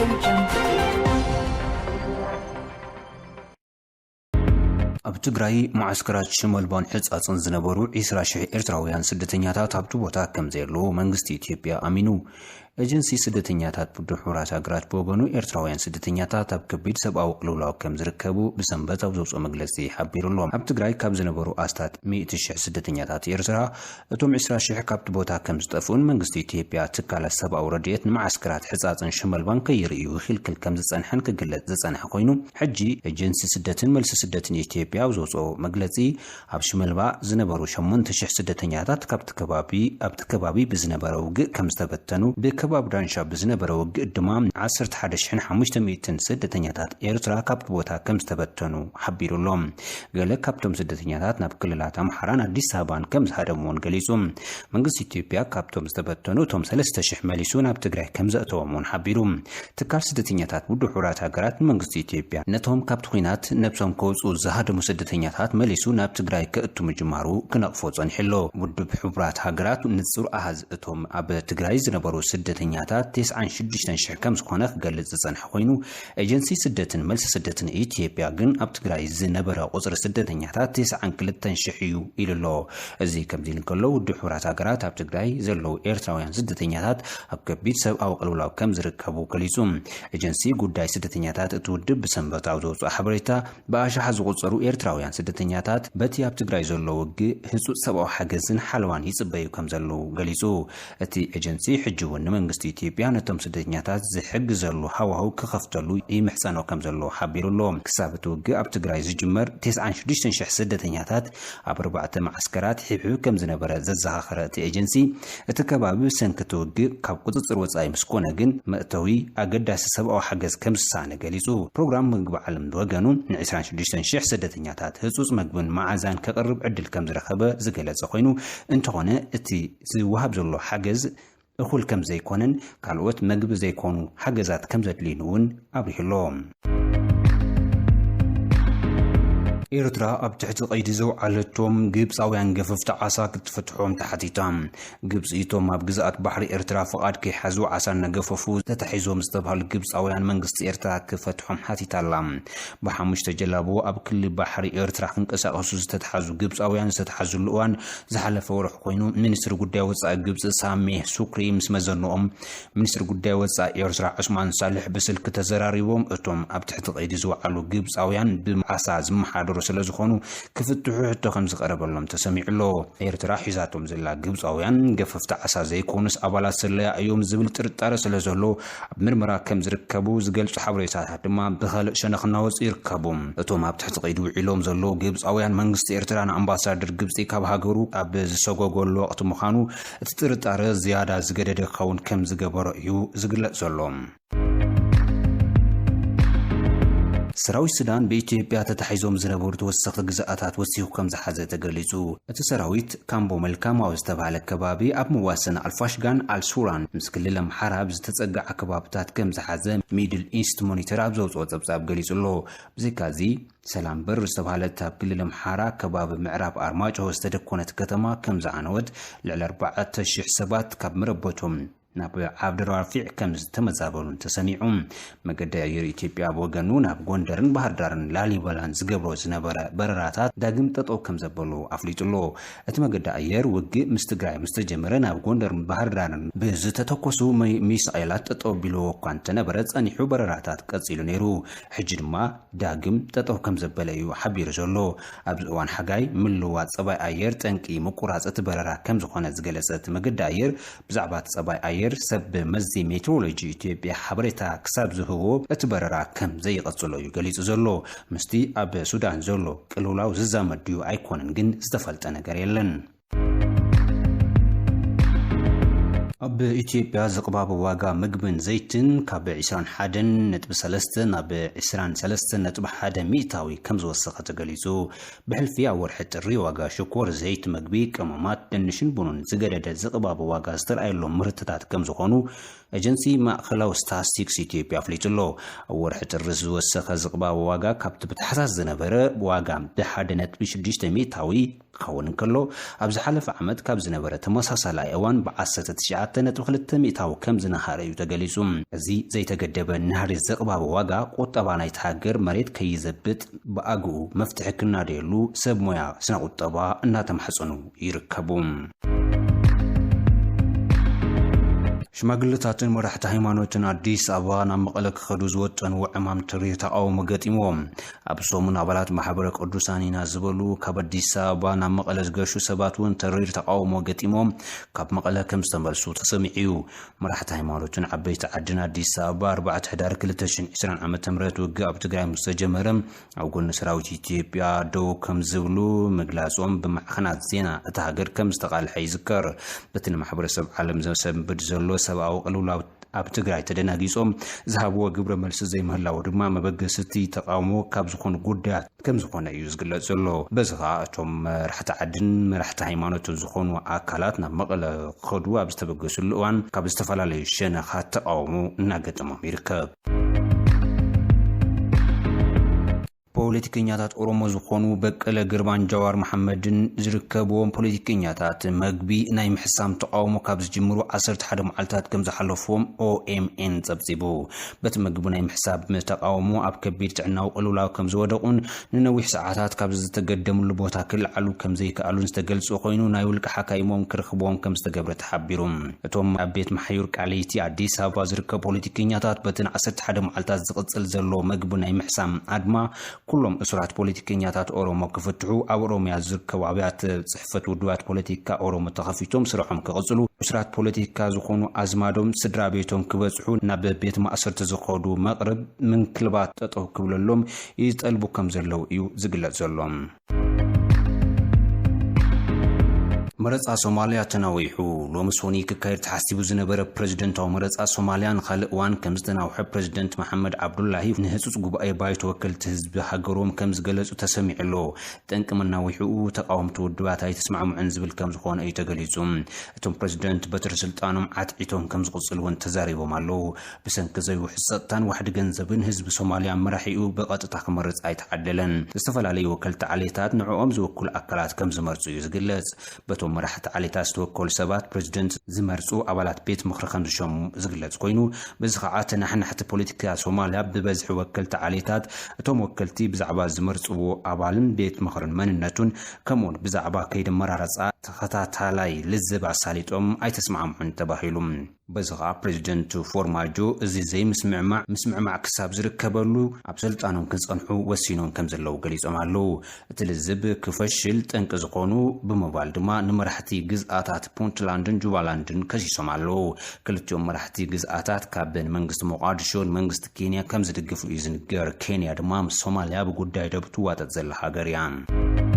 ኣብ ትግራይ መዓስከራት ሽመልባን ሕጻጽን ዝነበሩ ዒስራ ሽሕ ኤርትራውያን ስደተኛታት ኣብቲ ቦታ ከም ዘየለዉ መንግስቲ ኢትዮጵያ ኣሚኑ። ኤጀንሲ ስደተኛታት ውድብ ሕቡራት ሃገራት ብወገኑ፣ ኤርትራውያን ስደተኛታት ኣብ ከቢድ ሰብኣዊ ቅልውላው ከም ዝርከቡ ብሰንበት ኣብ ዘውፅኦ መግለጺ ሓቢሩ ኣሎ። ኣብ ትግራይ ካብ ዝነበሩ ኣስታት ሚእቲ ሽሕ ስደተኛታት ኤርትራ፣ እቶም ዒስራ ሽሕ ካብቲ ቦታ ከም ዝጠፍኡን መንግስቲ ኢትዮጵያ ትካላት ሰብኣዊ ረድኤት ንመዓስከራት ሕጻጽን ሽመልባን ከይርእዩ ይኽልክል ከም ዝጸንሐን ክግለጽ ዝጸንሐ ኮይኑ፣ ሕጂ ኤጀንሲ ስደትን መልሲ ስደትን ኢትዮጵያ ኣብ ዘውፅኦ መግለጺ፣ ኣብ ሽመልባ ዝነበሩ ሸሞንተ ሽሕ ስደተኛታት ካብቲ ከባቢ፣ ኣብቲ ከባቢ ብዝነበረ ውግእ ከም ዝተበተኑ፣ ብከባቢ ዳንሻ ብዝነበረ ውግእ ድማ ዓሰርተ ሓደ ሽሕን ሓሙሽተ ሚእትን ስደተኛታት ኤርትራ ካብቲ ቦታ ከም ዝተበተኑ ሓቢሩ ኣሎ። ገለ ካብቶም ስደተኛታት ናብ ክልላት ኣምሓራን ኣዲስ ኣበባን ከም ዝሃደምዎን ገሊጹ። መንግስቲ ኢትዮጵያ ካብቶም ዝተበተኑ እቶም ሰለስተ ሽሕ መሊሱ ናብ ትግራይ ከም ዘእተዎም እውን ሓቢሩ። ትካል ስደተኛታት ውድብ ሕቡራት ሃገራት ንመንግስቲ ኢትዮጵያ ነቶም ካብቲ ኲናት ነብሶም ከውፅኡ ዝሃደሙ ስደተኛታት መሊሱ ናብ ትግራይ ከእቱ ምጅማሩ ክነቕፎ ጸኒሑ ኣሎ። ውድብ ሕቡራት ሃገራት ንጹር ኣሃዝ እቶም ኣብ ትግራይ ዝነበሩ ስደተኛታት ተስዓን ሽዱሽተን ሽሕ ከም ዝኾነ ክገልጽ ዝጸንሐ ኮይኑ፣ ኤጀንሲ ስደትን መልሲ ስደትን ኢትዮጵያ ግን ኣብ ትግራይ ዝነበረ ቁጽሪ ስደተኛታት ተስዓን ክልተን ሽሕ እዩ ኢሉ ኣሎ። እዚ ከምዚ ኢሉ እንከሎ፣ ውድብ ሕቡራት ሃገራት ኣብ ትግራይ ዘለዉ ኤርትራውያን ስደተኛታት ኣብ ከቢድ ሰብኣዊ ቅልውላው ከም ዝርከቡ ገሊጹ። ኤጀንሲ ጉዳይ ስደተኛታት እቲ ውድብ ብሰንበት ኣብ ዘውፅኦ ሓበሬታ፣ ብኣሽሓት ዝቑጸሩ ኤርትራውያን ስደተኛታት በቲ ኣብ ትግራይ ዘሎ ውግእ ህጹጽ ሰብኣዊ ሓገዝን ሓለዋን ይጽበዩ ከም ዘለዉ ገሊጹ። እቲ ኤጀንሲ ሕጂ እውን ንመንግስቲ ኢትዮጵያ ነቶም ስደተኛታት ዝሕግዘሉ ሃዋህው ክኸፍተሉ ይምሕጸኖ ከም ዘሎ ሓቢሩ ኣሎ። ክሳብ እቲ ውግእ ኣብ ትግራይ ዝጅመር ተስዓን ሽዱሽተን ሽሕ ስደተኛታት ኣብ ኣርባዕተ መዓስከራት ሒብሒቡ ከም ዝነበረ ዘዘኻኸረ እቲ ኤጀንሲ፣ እቲ ከባቢ ብሰንኪ እቲ ውግእ ካብ ቁጽጽር ወጻኢ ምስ ኮነ ግን መእተዊ ኣገዳሲ ሰብኣዊ ሓገዝ ከም ዝሰኣነ ገሊጹ። ፕሮግራም ምግቢ ዓለም ብወገኑ ን ዒስራን ሽዱሽተን ሽሕ ስደተኛታት ህጹጽ መግብን መዓዛን ከቕርብ ዕድል ከም ዝረኸበ ዝገለጸ ኮይኑ፣ እንተኾነ እቲ ዝወሃብ ዘሎ ሓገዝ እኹል ከም ዘይኮነን ካልኦት መግቢ ዘይኮኑ ሓገዛት ከም ዘድልዩን እውን ኣብሪሁ ኣሎ። ኤርትራ ኣብ ትሕቲ ቀይዲ ዘውዓለቶም ግብጻውያን ገፈፍቲ ዓሳ ክትፈትሖም ተሓቲታ። ግብጺ እቶም ኣብ ግዝኣት ባሕሪ ኤርትራ ፍቓድ ከይሓዙ ዓሳ እናገፈፉ ተታሒዞም ዝተባህሉ ግብጻውያን መንግስቲ ኤርትራ ክፈትሖም ሓቲታ ኣላ። ብሓሙሽተ ጀላቡ ኣብ ክሊ ባሕሪ ኤርትራ ክንቀሳቐሱ ዝተታሓዙ ግብጻውያን ዝተታሓዙሉ እዋን ዝሓለፈ ወርሒ ኮይኑ፣ ሚኒስትሪ ጉዳይ ወጻኢ ግብጺ ሳሜህ ሱክሪ ምስ መዘንኦም፣ ሚኒስትሪ ጉዳይ ወጻኢ ኤርትራ ዑስማን ሳልሕ ብስልኪ ተዘራሪቦም። እቶም ኣብ ትሕቲ ቀይዲ ዝወዓሉ ግብጻውያን ብዓሳ ዝመሓደሩ ስለ ዝኾኑ ክፍትሑ ሕቶ ከም ዝቐረበሎም ተሰሚዑ ኣሎ። ኤርትራ ሒዛቶም ዘላ ግብጻውያን ገፈፍቲ ዓሳ ዘይኮኑስ ኣባላት ስለያ እዮም ዝብል ጥርጣረ ስለ ዘሎ፣ ኣብ ምርመራ ከም ዝርከቡ ዝገልጹ ሓበሬታታት ድማ ብኻልእ ሸነኽ እናወጹ ይርከቡ። እቶም ኣብ ትሕቲ ቀይዲ ውዒሎም ዘለዉ ግብጻውያን መንግስቲ ኤርትራ ንኣምባሳደር ግብጺ ካብ ሃገሩ ኣብ ዝሰጎገሉ ወቕቲ ምዃኑ እቲ ጥርጣረ ዝያዳ ዝገደደ ክኸውን ከም ዝገበሮ እዩ ዝግለጽ ዘሎ። ሰራዊት ሱዳን ብኢትዮጵያ ተታሒዞም ዝነበሩ ተወሰኽቲ ግዝኣታት ወሲኹ ከም ዝሓዘ ተገሊጹ። እቲ ሰራዊት ካምቦ መልካም ኣብ ዝተባህለ ከባቢ ኣብ መዋሰኒ ኣልፋሽጋን ኣልሱራን ምስ ክልል ኣምሓራ ኣብ ዝተጸግዓ ከባብታት ከም ዝሓዘ ሚድል ኢስት ሞኒተር ኣብ ዘውጽኦ ጸብጻብ ገሊጹ ኣሎ። ብዘይካዚ፣ ሰላም በር ዝተባህለት ኣብ ክልል ኣምሓራ ከባቢ ምዕራብ ኣርማጭሆ ዝተደኮነት ከተማ ከም ዝዓነወት፣ ልዕሊ ኣርባዕተ ሽሕ ሰባት ካብ መረበቶም ናብ ዓብደራፊዕ ከም ዝተመዛበሉን ተሰሚዑ። መገዲ ኣየር ኢትዮጵያ ብወገኑ ናብ ጎንደርን ባህር ዳርን ላሊበላን ዝገብሮ ዝነበረ በረራታት ዳግም ጠጠው ከም ዘበሉ ኣፍሊጡ ኣሎ። እቲ መገዲ ኣየር ውግእ ምስ ትግራይ ምስ ተጀመረ ናብ ጎንደርን ባህር ዳርን ብዝተተኮሱ ሚ-፣ ሚሳኤላት ጠጠው ቢልዎ እኳ እንተነበረ፣ ጸኒሑ በረራታት ቀጺሉ ነይሩ። ሕጂ ድማ ዳግም ጠጠው ከም ዘበለ እዩ ሓቢሩ ዘሎ። ኣብዚ እዋን ሓጋይ ምልዋጥ ጸባይ ኣየር ጠንቂ ምቁራጽ እቲ በረራ ከም ዝኾነ ዝገለጸ እቲ መገዲ ኣየር፣ ብዛዕባ እቲ ጸባይ ኣየር ሰብ መዚ ሜትሮሎጂ ኢትዮጵያ ሓበሬታ ክሳብ ዝህቦ እቲ በረራ ከም ዘይቐጽሎ እዩ ገሊጹ ዘሎ። ምስቲ ኣብ ሱዳን ዘሎ ቅልውላው ዝዛመድ ድዩ ኣይኮነን ግን ዝተፈልጠ ነገር የለን። ኣብ ኢትዮጵያ ዝቕባበ ዋጋ ምግብን ዘይትን ካብ ዒስራን ሓደን ነጥቢ ሰለስተ ናብ ዒስራን ሰለስተን ነጥቢ ሓደ ሚእታዊ ከም ዝወሰኸ ተገሊጹ። ብሕልፊ ኣብ ወርሒ ጥሪ ዋጋ ሽኮር፣ ዘይት፣ መግቢ፣ ቀመማት፣ ድንሽን ቡንን ዝገደደ ዝቕባበ ዋጋ ዝተረኣየሎም ምህርትታት ከም ዝኾኑ ኤጀንሲ ማእኸላዊ ስታትስቲክስ ኢትዮጵያ ኣፍሊጡ ኣሎ። ኣብ ወርሒ ጥሪ ዝወሰኸ ዝቕባበ ዋጋ ካብቲ ብታሕሳስ ዝነበረ ዋጋ ብሓደ ነጥቢ ሽዱሽተ ሚእታዊ ክኸውን እንከሎ፣ ኣብ ዝሓለፈ ዓመት ካብ ዝነበረ ተመሳሳላይ እዋን ብዓሰርተ ትሽዓተ ክልተ ነጥቢ ክልተ ሚእታዊ ከም ዝነሃረ እዩ ተገሊጹ። እዚ ዘይተገደበ ናህሪ ዘቕባበ ዋጋ ቁጠባ ናይቲ ሃገር መሬት ከይዘብጥ ብኣግኡ መፍትሒ ክናደየሉ ሰብ ሞያ ስነ ቁጠባ እናተማሕጸኑ ይርከቡ። ሽማግለታትን መራሕቲ ሃይማኖትን ኣዲስ ኣበባ ናብ መቐለ ክኸዱ ዝወጠንዎ ዕማም ተሪር ተቓውሞ ገጢምዎም። ኣብ ሰሙን ኣባላት ማሕበረ ቅዱሳን ኢና ዝበሉ ካብ ኣዲስ ኣበባ ናብ መቐለ ዝገሹ ሰባት እውን ተሪር ተቓውሞ ገጢሞም ካብ መቐለ ከም ዝተመልሱ ተሰሚዑ እዩ። መራሕቲ ሃይማኖትን ዓበይቲ ዓድን ኣዲስ ኣበባ ኣርባዕተ ሕዳር ክልተ ሽሕን ዕስራን ዓመተ ምህረት ውግእ ኣብ ትግራይ ምስ ተጀመረ ኣብ ጎኒ ሰራዊት ኢትዮጵያ ደው ከም ዝብሉ ምግላጾም ብማዕኸናት ዜና እታ ሃገር ከም ዝተቓልሐ ይዝከር። በቲ ንማሕበረሰብ ዓለም ዘሰንብድ ዘሎ ሰብኣዊ ቅልውላው ኣብ ትግራይ ተደናጊጾም ዝሃብዎ ግብረ መልሲ ዘይምህላው ድማ መበገስቲ ተቓውሞ ካብ ዝኾኑ ጉዳያት ከም ዝኾነ እዩ ዝግለጽ ዘሎ። በዚ ኸኣ እቶም መራሕቲ ዓድን መራሕቲ ሃይማኖትን ዝኾኑ ኣካላት ናብ መቐለ ክኸዱ ኣብ ዝተበገስሉ እዋን ካብ ዝተፈላለዩ ሸነኻት ተቓውሞ እናገጠሞም ይርከብ። ፖለቲከኛታት ኦሮሞ ዝኾኑ በቀለ ገርባን ጃዋር መሓመድን ዝርከብዎም ፖለቲከኛታት መግቢ ናይ ምሕሳም ተቓውሞ ካብ ዝጅምሩ ዓሰርተ ሓደ መዓልታት ከም ዝሓለፍዎም ኦኤምኤን ጸብጺቡ። በቲ መግቢ ናይ ምሕሳብ ተቓውሞ ኣብ ከቢድ ጥዕናዊ ቅልውላው ከም ዝወደቑን ንነዊሕ ሰዓታት ካብ ዝተገደምሉ ቦታ ክለዓሉ ከም ዘይከኣሉን ዝተገልጹ ኮይኑ ናይ ውልቂ ሓካይሞም ክርኽብዎም ከም ዝተገብረ ተሓቢሩ። እቶም ኣብ ቤት መሓዩር ቃሊቲ ኣዲስ ኣበባ ዝርከቡ ፖለቲከኛታት በቲ ን ዓሰርተ ሓደ መዓልታት ዝቕጽል ዘሎ መግቢ ናይ ምሕሳም ኣድማ ኩሎም እሱራት ፖለቲከኛታት ኦሮሞ ክፍትሑ ኣብ ኦሮሚያ ዝርከቡ ኣብያተ ጽሕፈት ውድባት ፖለቲካ ኦሮሞ ተኸፊቶም ስርሖም ክቕጽሉ፣ እሱራት ፖለቲካ ዝኾኑ ኣዝማዶም ስድራ ቤቶም ክበጽሑ ናብ ቤት ማእሰርቲ ዝኸዱ መቕርብ ምንክልባት ጠጠው ክብለሎም ይጠልቡ ከም ዘለዉ እዩ ዝግለጽ ዘሎ። መረጻ ሶማልያ ተናዊሑ። ሎሚ ሰኒ ክካየድ ተሓሲቡ ዝነበረ ፕረዚደንታዊ መረጻ ሶማልያ ንኻልእ እዋን ከም ዝተናውሐ ፕረዚደንት መሓመድ ዓብዱላሂ ንህጹጽ ጉባኤ ባይቶ ወከልቲ ህዝቢ ሃገሮም ከም ዝገለጹ ተሰሚዑ ኣሎ። ጠንቂ መናዊሕኡ ተቃወምቲ ውድባት ኣይተስማዕምዑን ዝብል ከም ዝኾነ እዩ ተገሊጹ። እቶም ፕረዚደንት በትሪ ስልጣኖም ዓትዒቶም ከም ዝቕጽሉ እውን ተዛሪቦም ኣለዉ። ብሰንኪ ዘይውሕስ ጸጥታን ዋሕዲ ገንዘብን ህዝቢ ሶማልያ መራሒኡ ብቐጥታ ክመርጽ ኣይተዓደለን። ዝተፈላለዩ ወከልቲ ዓሌታት ንዕኦም ዝውክሉ ኣካላት ከም ዝመርጹ እዩ ዝግለጽ። በቶም መራሕቲ ዓሌታት ዝተወከሉ ሰባት ፕረዚደንት ዝመርጹ ኣባላት ቤት ምኽሪ ከም ዝሸሙ ዝግለጽ ኮይኑ፣ በዚ ኸዓ ተናሕናሕቲ ፖለቲካ ሶማልያ ብበዝሒ ወከልቲ ዓሌታት እቶም ወከልቲ ብዛዕባ ዝመርጽዎ ኣባልን ቤት ምኽርን መንነቱን ከምኡውን ብዛዕባ ከይዲ መራረጻ ተኸታታላይ ልዝብ ኣሳሊጦም ኣይተስማዕምዑን ተባሂሉ። በዚ ኸዓ ፕረዚደንት ፎርማጆ እዚ ዘይምስምዕማዕ ምስምዕማዕ ክሳብ ዝርከበሉ ኣብ ስልጣኖም ክጸንሑ ወሲኖም ከም ዘለዉ ገሊጾም ኣለዉ። እቲ ልዝብ ክፈሽል ጠንቂ ዝኾኑ ብምባል ድማ ንመራሕቲ ግዝኣታት ፑንትላንድን ጁባላንድን ከሲሶም ኣለዉ። ክልቲኦም መራሕቲ ግዝኣታት ካብ ንመንግስቲ ሞቓድሾ ንመንግስቲ ኬንያ ከም ዝድግፉ እዩ ዝንገር። ኬንያ ድማ ምስ ሶማልያ ብጉዳይ ደብ ትዋጠጥ ዘላ ሃገር እያ።